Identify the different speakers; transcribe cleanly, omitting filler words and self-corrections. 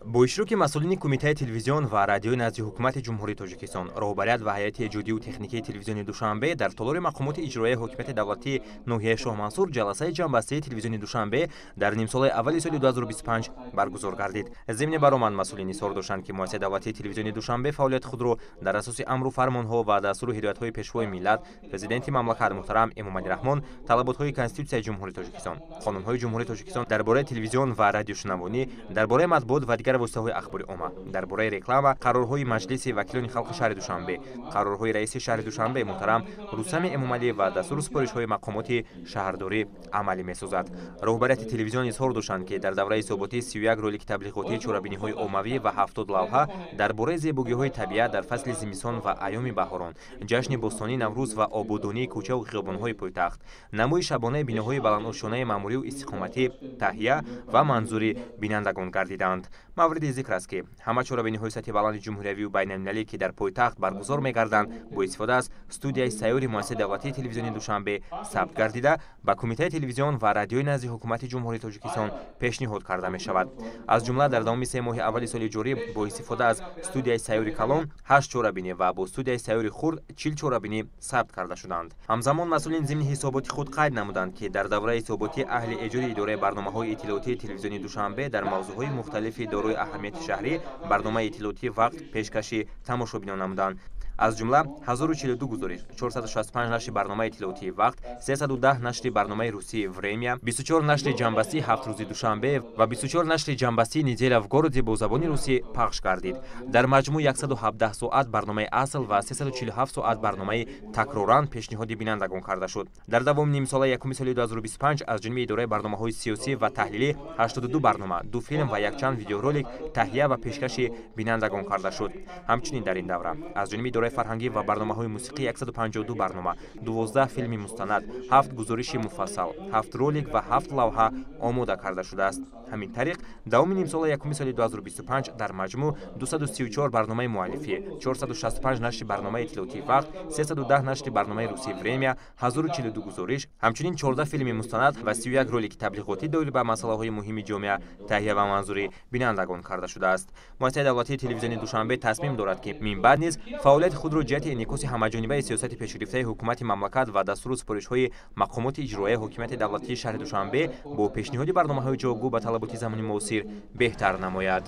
Speaker 1: Бо иштироки масъулини Кумитаи телевизион ва радиои назди Ҳукумати Ҷумҳурии Тоҷикистон, роҳбарият ва ҳайати эҷодию техникии телевизиони Душанбе дар толори мақомоти иҷроияи ҳокимияти давлатии ноҳияи Шоҳмансур ҷаласаи ҷамъбастии телевизиони Душанбе дар нимсолаи аввали соли 2025 баргузор гардид. Зимни баромад масъулин изҳор доштанд, ки муассисаи давлатии телевизиони Душанбе фаъолияти худро дар асоси амру фармонҳо ва дастуру ҳидоятҳои Пешвои миллат, Президенти мамлакат муҳтарам Эмомалӣ Раҳмон, талаботҳои Конститутсияи Ҷумҳурии Тоҷикистон, қонунҳои Ҷумҳурии Тоҷикистон дар бораи телевизион ва радиошунавонӣ, дар бораи матбуот ва дигар воситаҳои ахбори омма, дар бораи реклама, қарорҳои Маҷлиси вакилони халқи шаҳри Душанбе, қарорҳои раиси шаҳри Душанбе муҳтарам Рустами Эмомалӣ ва дастуру супоришҳои мақомоти шаҳрдорӣ амалӣ месозад. Роҳбарияти телевизион изҳор доштанд, ки дар давраи ҳисоботӣ 31 ролики таблиғотии чорабиниҳои оммавӣ ва 70 лавҳа дар бораи зебогиҳои табиат дар фасли зимистон ва айёми баҳорон, ҷашни бостонии Наврӯз ва ободонии кӯчаву хиёбонҳои пойтахт, намои шабонаи биноҳои баландошёнаи маъмурию истиқоматӣ таҳия ва манзури бинандагон гардиданд. Мавриди зикр аст, ки ҳама чорабиниҳои сатҳи баланди ҷумҳуриявию байналмилалӣ, ки дар пойтахт баргузор мегарданд, бо истифода аз студияи сайёри муассисаи давлатии телевизиони Душанбе сабт гардида, ба Кумитаи телевизион ва радиои назди Ҳукумати Ҷумҳурии Тоҷикистон пешниҳод карда мешавад. Аз ҷумла дар давоми 3 моҳи аввали соли ҷорӣ бо истифода аз студияи сайёри калон 8 чорабинӣ ва бо студияи сайёри хурд 40 чорабинӣ сабт карда шуданд. Ҳамзамон масъулин зимни ҳисоботи худ қайд намуданд, ки дар давраи ҳисоботӣ аҳли эҷоди идораи барномаҳои иттилоотии телевизиони Душанбе дар мавзӯъҳои мухталифи дорои аҳамияти шаҳрӣ барномаи иттилоотии вақт пешкаши тамошобинон намуданд. Аз ҷумла 1042 гузориш, 465 нашри барномаи иттилоотии вақт, 310 нашри барномаи русии Время, 24 нашри ҷамъбастии ҳафт рӯзи Душанбе ва 24 нашри ҷамъбастии Неделя в городе бо забони русӣ пахш гардид. Дар маҷмӯъ 117 соат барномаи асл ва 347 соат барномаи такроран пешниҳоди бинандагон карда шуд. Дар давоми нимсолаи якуми соли 2025 аз ҷониби идораи барномаҳои сиёсӣ ва таҳлилӣ 82 барнома, ду филм ва якчанд видеоролик таҳия ва пешкаши бинандагон карда шуд. Ҳамчунин дар ин давра аз ҷониби идораи фарҳангӣ ва барномаҳои мусиқӣ 152 барнома, 12 филми мустанад, 7 гузориши муфассал, 7 ролик ва 7 лавҳа омода карда шудааст. Ҳамин тариқ давоми нимсолаи якуми соли 2025 дар маҷмӯъ 234 барномаи муаллифӣ, 465 нашри барномаи иттилоотии вақт, 310 нашри барномаи русии Время, 1042 гузориш, ҳамчунин 14 филми мустанад ва 31 ролики таблиғотӣ доир ба масъалаҳои муҳими ҷомеа таҳия ва манзури бинандагон карда шудааст. Муассисаи давлатии телевизиони Душанбе тасмим дорад, ки минбаъд низ фаъолияти худро ҷиҳати инъикоси ҳамаҷонибаи сиёсати пешгирифтаи ҳукумати мамлакат ва дастуру супоришҳои мақомоти иҷроияи ҳокимияти давлатии шаҳри Душанбе бо пешниҳоди барномаҳои ҷавобгӯ ба талаботи замони муосир беҳтар намояд.